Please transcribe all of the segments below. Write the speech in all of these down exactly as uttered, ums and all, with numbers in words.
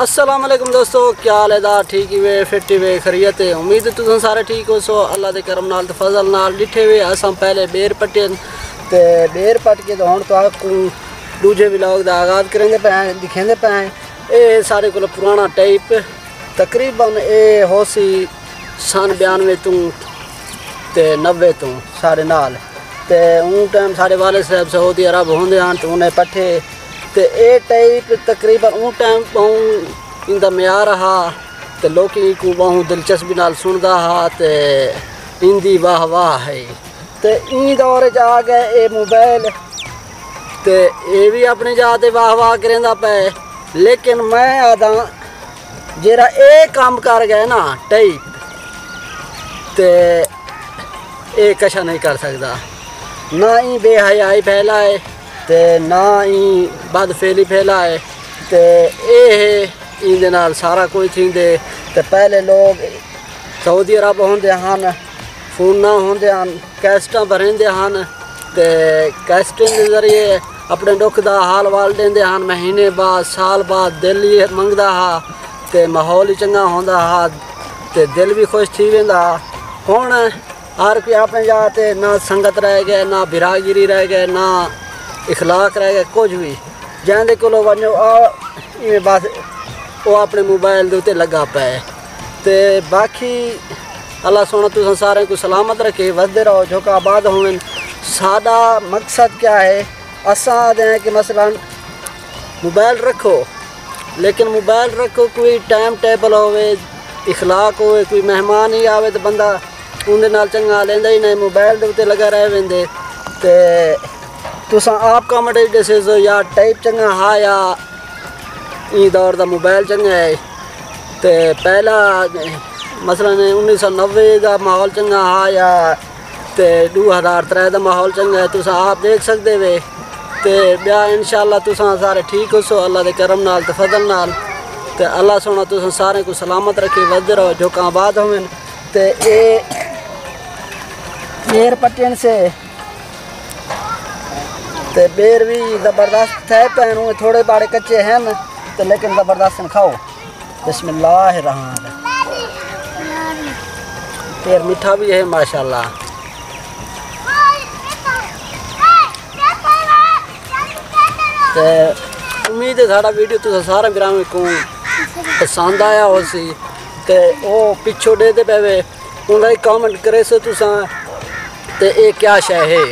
السلام علیکم دوستو، کیا حال ہے؟ دا ٹھیک ہی وے، فٹ ہی وے، خیریت ہے؟ امید ہے تساں سارے ٹھیک ہو سو۔ اللہ دے کرم نال تے فضل نال ڈٹھے وے اساں پہلے بیر پٹے تے بیر پٹ کے تے ہن تہاکوں ݙوجھے ولاگ دا آغاز کریندے پئے ہیں، ݙکھیندے پئے ہیں۔ اے سارے کول پرانا ٹیپ، تقریباً اے ہوسی سن بیانوے توں تے نوے توں سارے نال۔ تے اوں ٹائم سارے والد صاحب سعودی عرب ہوندے ہن تے انہیں پٹھے تے اے ٹیپ تقریباً اوں ٹائم ٻہوں ایندا معیار ہا تے لوکی اینکوں ٻہوں دلچسپی نال سݨدا ہا تے ایندی واہ واہ ہئی۔ تے ایں دور اچ آ ڳئے اے موبائل تے اے وی اپݨی جاہ تے واہ واہ کریندا پئے، لیکن میں آہداں جیڑھا اے کم کر ڳئے نا ٹیپ، تے اے کشا نہیں کر سڳدا۔ نہ ایں بے حیائی پھیلائے تے نہ ایں بد فعلی پھیلائے۔ تے اے ہے، ایندے نال سارا کجھ تھیندے۔ تے پہلے لوگ سعودی عرب ہوندے ہن، فون نہ ہوندے ہن، کیسٹاں بھریندے ہن تے کیسٹیں دے ذریعے اپݨے ݙکھ دا حال وال ݙیندے ہن۔ مہینے بعد، سال بعد دل ہی منگدا ہا تے ماحول ہی چنڳا ہوندا ہا تے دل وی خوش تھی ویندا ہا۔ ہݨ ہر کوئی اپݨے جاہ تے، نہ سنگت رہ ڳئے، نہ بھراگیری رہ ڳئے، نہ اخلاق رہ ڳئے، کجھ وی۔ جیندے کولو ونڄو آ ایویں بس او اپݨے موبائل دے اتے لڳا پئے۔ تے باقی اللہ سوہݨا تساں سارے کوں سلامت رکھے، وسدے رہو، جھوکا آباد ہوون۔ ساݙا مقصد کیا ہے؟ اساں آہدے ہیں کہ مثلاً موبائل رکھو، لیکن موبائل رکھو کوئی ٹائم ٹیبل ہووے، اخلاق ہووے، کوئی مہمان ہی آوے تے بندہ اوندے نال چنڳا لیندا ہی نہیں، موبائل دے اتے لڳا رہ ویندے۔ تے تساں آپ کمنٹ وچ ݙسیسو یا ٹیپ چنڳا ہا یا ایں دور دا موبائل چنڳا ہے۔ تے پہلا مثلاً انیس سو نوے دا ماحول چنڳا ہا یا تے ݙو ہزار ترے دا ماحول چنڳا ہے، تساں آپ ݙیکھ سڳدے وے۔ تے ٻیا انشاءاللہ تساں سارے ٹھیک ہوسو اللہ دے کرم نال تے فضل نال۔ تے اللہ سوہݨا تساں سارے کوں سلامت رکھے، وسدے رہو، جھوکاں آباد ہوون۔ تے اے بیر پٹن سے تے بیر وی زبردست تھئے پئن، اوہ تھوڑے باڑے کچے ہن تے لیکن زبردست ہن۔ کھاؤ۔ بسم اللہ الرحمن الرحیم۔ پھر میٹھا بھی ہے ماشاءاللہ۔ تے امید ہے ساڑا ویڈیو تساں سارے بھراواں کو پسند آیا ہو سی۔ تے او پچھو ڈے دے پے وے، انہاں کمنٹ کرے سو تساں تے اے کیا شے ہے؟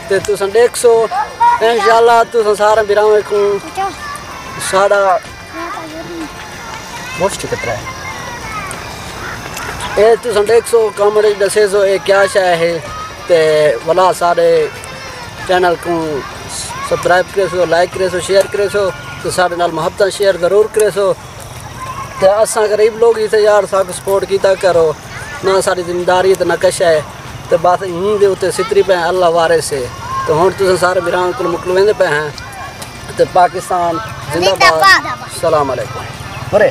تے تساں ݙیکھسو، انشاءاللہ تساں سارے بھراواں کوں ساݙا موسٹ کترا ہے۔ اے تساں ݙیکھسو، کمنٹ وچ ݙسیسو اے کیا شے ہے۔ تے ولا ساݙے چینل کوں سبسکرائب کریسو، لائک کریسو، شیئر کریسو، تے ساݙے نال محبتاں شیئر ضرور کریسو۔ تے اساں غریب لوگ ہی تے یار، ساکوں سپورٹ کیتا کرو، نہ ساݙی ذمہ داری تے نہ کشا ہے۔ تے بس ایں دے اتے ستری پئے ہیں، اللہ وارث ہے۔ تے ہݨ تساں سارے بھراواں کوں مکلویندے پئے ہیں۔ تے پاکستان زندہ باد۔ زندہ باد۔ السلام علیکم۔ برے۔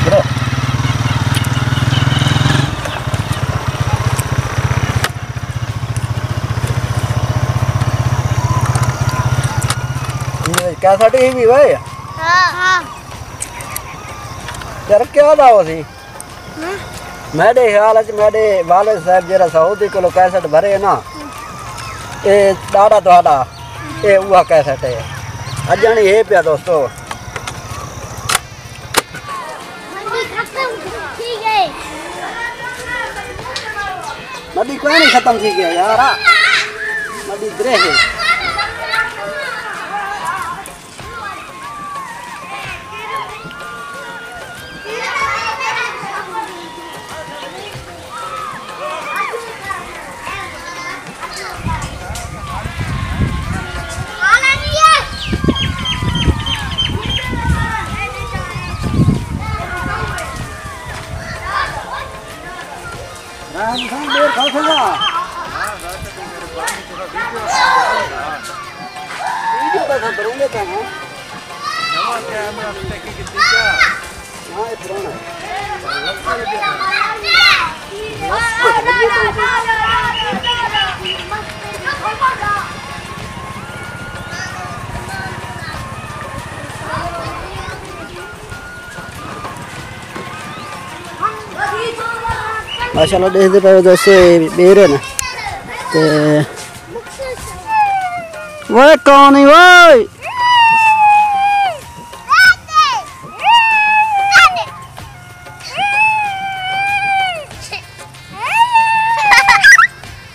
برو۔ یہ کیسٹ ہی بھی بھائی؟ ہاں۔ یار کیا دا ہو سی؟ میݙے خیال اچ میݙے والد صاحب جیڑھا سعودی کولو کیسٹ بھرے نا، اے ݙاݙا تہاݙا، اے اوہا کیسٹ ہے۔ اڄݨ ہی ہے پیا دوستو۔ منڈی ختم تھی ڳئی۔ منڈی کوئی نہیں ختم تھی ڳئی یار، منڈی درے ہے۔ رحم خان دیر کھا سکا۔ ویڈیو دا تھا برونے پہ ہاں۔ نواں کیمرہ تے کی کیتی کیا؟ ہاں، یہ پرانا ہے۔ ماشاءاللہ، ݙیکھدے پئے ہو دوستو، اے ٻیر ہے نا۔ تے وے کون ہے وے؟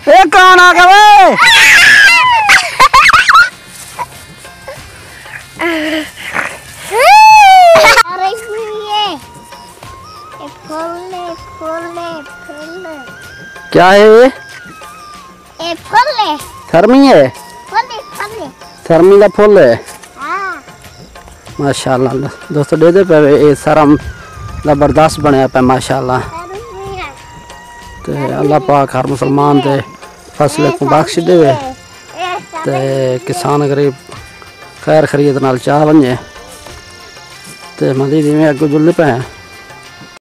اے کون آ ڳیا وے؟ ارے، اے پھل ہے، پھل ہے، پھل ہے۔ کیا ہے یہ؟ اے پھل ہے۔ تھرمی ہے؟ پھل ہے، پھل ہے۔ تھرمی دا پھل ہے؟ ہاں۔ ماشاءاللہ۔ دوستو، ݙیکھدے پئے وے، اے سرم زبردست بݨیا پئے، ماشاءاللہ۔ تھرمی ہے۔ تے اللہ پاک ہر مسلمان دے فصل کوں بخش ݙیوے۔ تے کسان غریب خیر خیریت نال چا ونڄے۔ تے مزید ایویں اڳوں جلدے پئے ہیں۔